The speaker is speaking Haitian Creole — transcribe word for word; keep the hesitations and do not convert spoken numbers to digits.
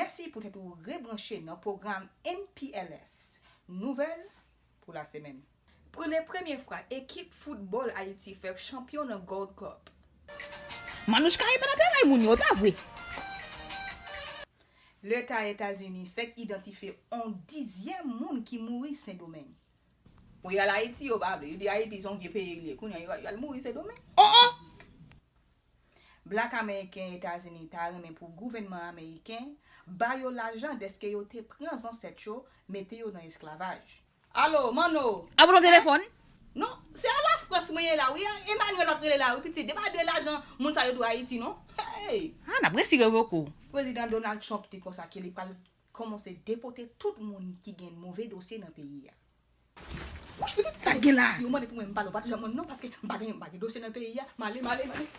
Mèsi poutèt ou rebranche nan pwogram M P L S. Nouvèl pou lasemèn. Pou le premye fwa, ekip foutbòl Ayiti fè chanpyon nan Gold Cup. Manouchka rive nan travay moun yo, e pa vre? Leta Etazini fèk idantifye yon dizyèm moun ki mouri Sendomeng. Bon, y al Ayiti, yo pa vle. Yo di Ayiti se yon vye peyi li ye. Kounye a, yo al mouri Sendomeng. Oh, oh! Blak Ameriken Etazini ta renmen pou gouvènman ameriken ba yo lajan dèske yo te pran zansèt yo, mete yo nan esklavaj. Alo, Manno! Ap pran telefòn? Non, se a Lafrans mwen ye la, wi. Emmanuel ap rele la, wi, pitit. Depa de lajan moun sa yo dwe Ayiti, non. Hey! Ah, n ap resi revoke w. Prezidan Donald Trump di konsa ke li pral kòmanse depote tout moun ki gen move dosye nan peyi a. Wouch, pitit, sa k gen la? Si yo mande pou mwen, m pale, ou pa t janm mande non, paske m pa gen, m pa gen dosye nan peyi a. M ale, m ale, m ale.